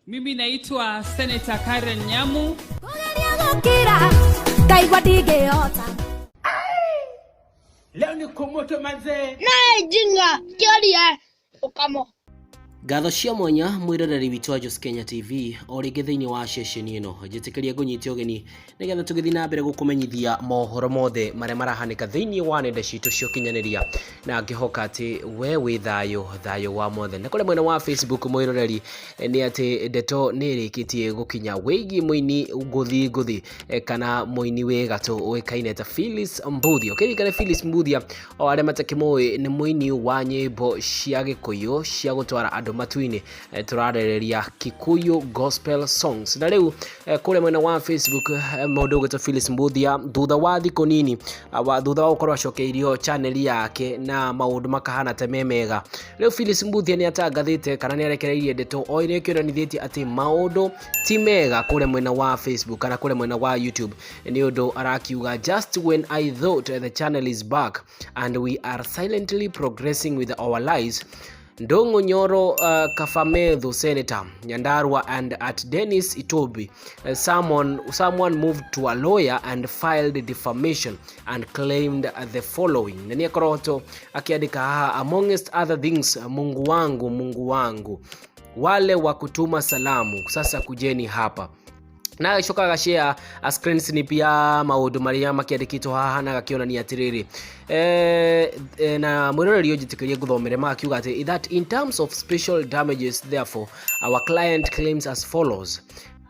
Mimi naitwa Senator Karen Nyamu. Kũgeria gũkira ngaigua ndingĩhota. Leo ni kumoto manzee. Naye jinga kĩoria ũkamo. Ngatho cia mwanya mwĩroreri witũ wa Jos Kenya TV o rĩngĩ thĩinĩ wa ceceni ĩno. Njĩtĩkĩria ngũnyite ũgeni nĩgetha tũgĩthiĩ na mbere gũkũmenyithia mohoro mothe marĩa marahanĩka thĩinĩ wa nenda citũ cia ũkinyanĩria, na ngĩhoka atĩ we wĩ thayũ, thayũ wa mothe. Na kũrĩa mwena wa Facebook, mwĩroreri, nĩ atĩ ndeto nĩ ĩrĩkĩtie gũkinya wĩgiĩ mũini ngũthi ngũthi kana mũini wĩ gatũ ũĩkaine ta Phyllis Mbuthia. Ũkĩririkane Phyllis Mbuthia, o arĩa matakĩmũĩ, nĩ mũini wa nyĩmbo cia Gĩkũyũ cia gũtwara andũ matu-inĩ. Tũrarĩrĩria Kikuyu gospel songs. Na rĩu kũrĩa mwena wa Facebook, mũndũ ũgwĩtwo Phyllis Mbuthia, thutha wa thikũ nini thutha wa gũkorwo acokeirio channel yake na maũndũ makahana ta me mega, rĩu Phyllis Mbuthia nĩ atangathĩte kana nĩ arekereirie ndeto o ĩrĩa ĩkĩonanithĩtie atĩ maũndũ ti mega kũrĩa mwena wa Facebook kana kũrĩa mwena wa YouTube, nĩ ũndũ arakiuga, "Just when I thought the channel is back and we are silently progressing with our lives, Ndung'u Nyoro, Kafamethu Senator Nyandarua and at Dennis Itobi, someone moved to a lawyer and filed defamation and claimed the following." Na nĩ akorotwo akiandĩka haha, amongst other things, "Mungu wangu, Mungu wangu, wale wa kutuma salamu sasa kujeni hapa." Na agacoka agashare a screen snip ya maũndũ marĩa makĩandĩkĩtwo haha na agakĩonania atĩrĩrĩ, na mwĩroreri ũnjĩtĩkĩrie ngũthomere, magakiuga atĩ that in terms of special damages, therefore our client claims as follows: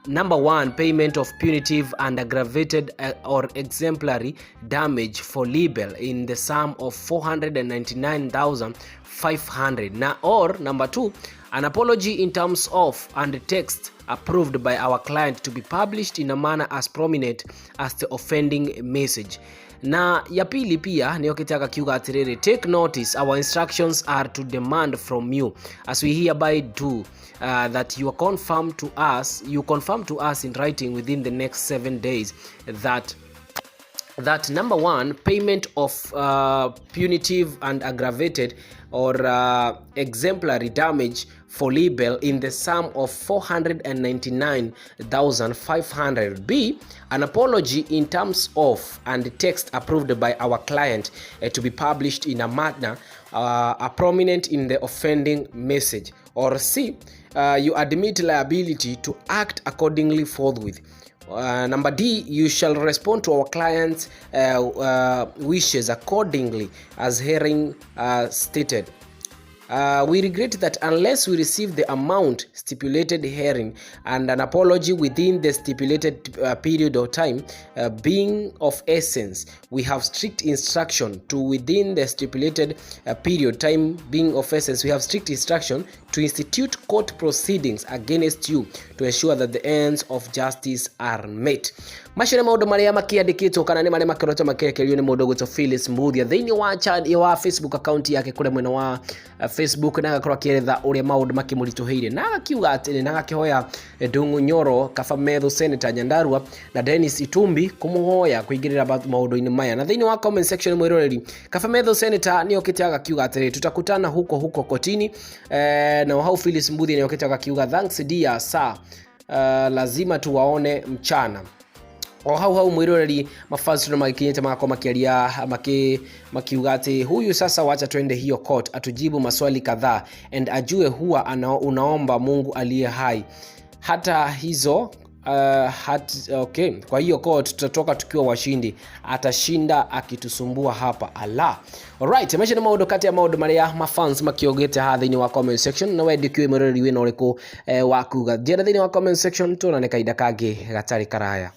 Number one, payment of punitive and aggravated or exemplary damage for libel in the sum of 499,500. Na or number two, an apology in terms of and text approved by our client to be published in a manner as prominent as the offending message. Na ya pili pia nĩ okĩte akakiuga atĩrĩrĩ, "Take notice, our instructions are to demand from you, as we hereby do, that you confirm to us in writing within the next 7 days that number one, payment of punitive and aggravated or exemplary damage for libel in the sum of 499,500. B, an apology in terms of and text approved by our client to be published in a manner a prominent in the offending message. Or C, you admit liability to act accordingly forthwith. Number D, you shall respond to our client's wishes accordingly as herein stated. We regret that unless we receive the amount stipulated herein and an apology within the stipulated period of time, being of essence, we have strict instruction to within the stipulated period time being of essence, we have strict instruction to institute court proceedings against you to ensure that the ends of justice are met." Macio nĩ maũndũ marĩa makĩandĩkĩtwo kana nĩ marĩa makoretwo makĩrekererio nĩ mũndũ ũgwĩtwo Phyllis Mbuthia thĩinĩ wa wa Facebook account yake kũrĩa mwena wa Facebook, na agakorwo akĩeretha ũrĩa maũndũ makĩmũritũhĩire, na agakiuga atĩ na agakĩhoya Ndung'u Nyoro, Kabamethu Senator Nyandarua na Dennis Itumbi kũmũhoya kũingĩrĩra maũndũ-inĩ maya. Na thĩinĩ wa comment section, mwĩroreri, Kabamethu Senator nĩ okĩte agakiuga atĩrĩ, "Tutakutana huko huko kotini." Na hau Phyllis Mbuthia nĩ okĩte agakiuga, "Thanks dear sir, lazima tuwaone mchana." O hau hau, mwiroreri, mafans no magikinyite magakorwo makiaria makiuga ati huyu sasa, wacha twende hiyo court atujibu maswali kadhaa and ajue huwa unaomba Mungu aliye hai hata hizo okay. Kwa hiyo court tutatoka tukiwa washindi, atashinda akitusumbua hapa ala. Alright, macio nĩ maũndũ kati ya maũndũ marĩa mafans makiogete haha thĩinĩ wa comment section. Na we ndĩkĩũĩ, mwĩroreri, wĩna ũrĩkũ wa kuga? Njĩra thĩinĩ wa comment section, tuonane kahinda kangĩ gatarĩ karaya.